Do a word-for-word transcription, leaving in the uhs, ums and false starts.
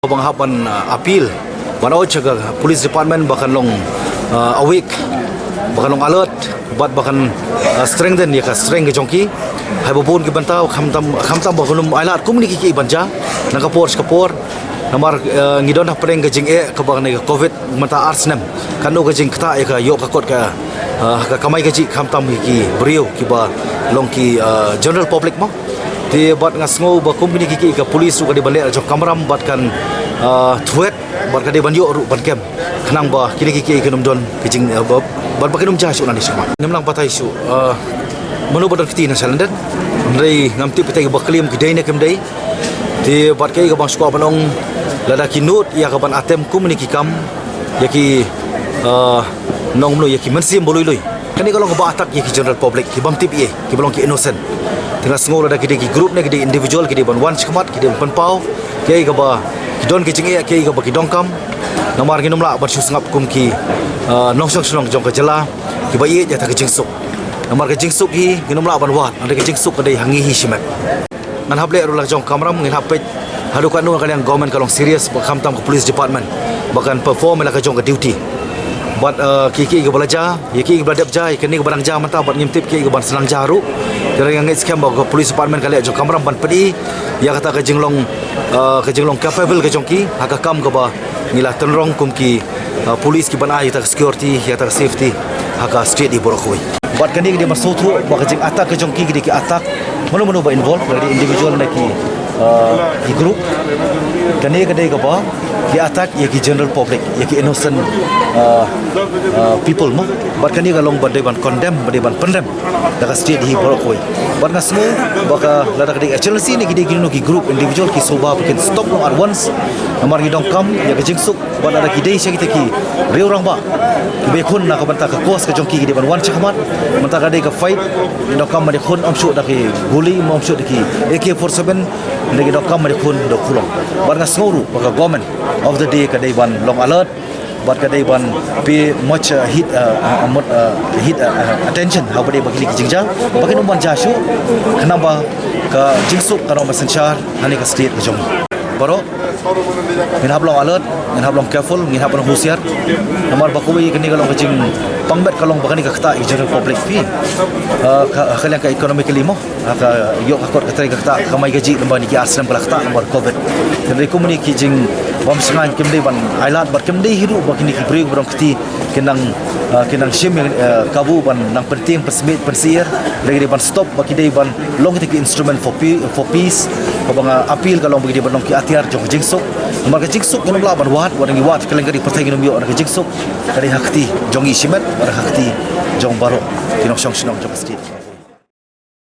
Ba nga hap ban, uh, appeal ban urge ka police department ba kan long, uh, awake, ba kan long alert, bad ba kan, uh, strengthen ïa ka strength ka jong ki. Haba bun ki bynta, khamtam, khamtam ba kan long alert kum kine ki, ki ban jia na ka por sha ka por. Namar, uh, ngi don hapdeng ka jingeh kaba kane ka covid mynta ar snem. Katno ka jingktah ïa ka ïoh ka kot ka, uh, ka kamai kajih khamtam ki briew kiba long ki, uh, general public mo. Te bad nga sngew ba kum kine ki, ki ka police ruh ka dei ban leh la jong kamram bad kan, ah, thwet bad ka dei ban ïoh ruh ban kem. Khnang ba kine ki, ki kin ym don ki jing, ah, ba, bad ba kin ym jia shuh nangne shakhmat. Ngim lah ban batai shuh, ah, mano ba don kti na shalyndet. Hynrei ngam tip kita kiba claim ki dei ne kim dei. Te bad kaei kaba nga sngewkwah ban ong, lada ki nud ïa ka ban attempt kum kine ki kam ïa ki, ah, nongmno, ïa ki mynsiem ba lui lui. Kane ka long kaba attack ïa ki general public, ki bym tip ei, kiba long ki innocent. Te nga sngew lada ki dei ki group ne ki dei individual, ki dei ban wan shakhmat, ki dei ban pynpaw kiei kaba ki don ki jingeh, kiei kaba ki donkam. Namar ngin ym lah ban shu sngap kum ki, ah, nongshong shnong jong ka jylla kiba ïeit ïa kata ka jingsuk. Namar ka jingsuk hi ngin ym lah ban wad, hynrei ka jingsuk ka dei ha ngi hi shimet. Ngan hap leh ruh la jong kamram, ngin hap peit haduh katno ka liang government ka long serious, ba khamtam ka police department ba kan perform ïa la ka jong ka duty. Bad, eh, ki, ki kaba la jia, ïa ki kaba la dep jia, ïa kine kaba dang jia mynta, bad ngim tip ki kaba sdang jia ruh. Te nga ngeit skhem ba ka police department ka leh jong kamram ban peit ïa kata ka jinglong, eh, ka jinglong capable ka jong ki ha ka kam kaba ngi la tynrong kum ki, uh, police kiban ai ïa kata ka security, ïa kata ka safety ha ka state hi baroh kawei. Bad kane ka dei ban sngewthuh ba ka jing attack ka jong ki, ki dei ki attack mano mano ba involve, ka dei individual ne ki, uh, ki group. Kane ka dei kaba ki attack ïa ki general public, ïa ki innocent, uh, uh, people mo. Bad kane ka long ba dei ban condemn, ba dei ban pynrem da ka state hi baroh kawei. Bad nga sngew ba ka lada ka dei agency ne ki dei kino ki group individual ki sngewbha ba kin stop noh at once. Namar ngi donkam ïa ka jingsuk, bad lada ki dei sha kita ki riew rangbah kiba ïakhun na ka bynta ka cause ka jong ki, ki dei ban wan shakhmat. Mynta ka dei ka fight, ngi donkam ban ïakhun ym shuh da ki guli, ym shuh da ki A K forty-seven, ngi donkam ban ïakhun da u khulom. Bad nga sngew ruh ba ka government of the day ka dei ban long alert, bad ka dei ban pay much, uh, heed, uh, uh, mut, uh, heed, uh, uh, attention ha ba dei ba kine ki jingjia ba kin ym ban jia shuh, khnang ba ka jingsuk kan ym synshar ha kane ka state ka jong ngi. Baroh ngin hap long alert, ngin hap long careful, ngin hap long husiar. Namar ba kawei kane ka long ka jingpang bet ka long ba kane ka ktah ïa ka general public phi, uh, ka, ka liang ka economically mo. Ha ka ïoh ka kot ka trei ka ktah, ka kamai kajih lem bad kine ki ar snem ka la ktah namar covid. Hynrei kumne ki jingbym shngaiñ kim dei ban ailad bad kim dei hi ruh ba kine ki briew ba dang kti kin nang, ah, kin nang shim, eh, kabu ban nang pyntieng pynsmiej pynsyier. Hynrei ki dei ban stop ba ki dei ban long kita ki instrument for pe-, for peace. Kaba nga appeal ka long ba ki dei ban long ki atiar jong ka jingsuk. Namar ka jingsuk ngin ym lah ban wad, wat ngi wad kylleng ka dei pyrthei ngin ym ïoh na ka jingsuk. Ka dei ha kti jong ngi shimet, bad ha kti jong baroh ki nongshong shnong jong ka state.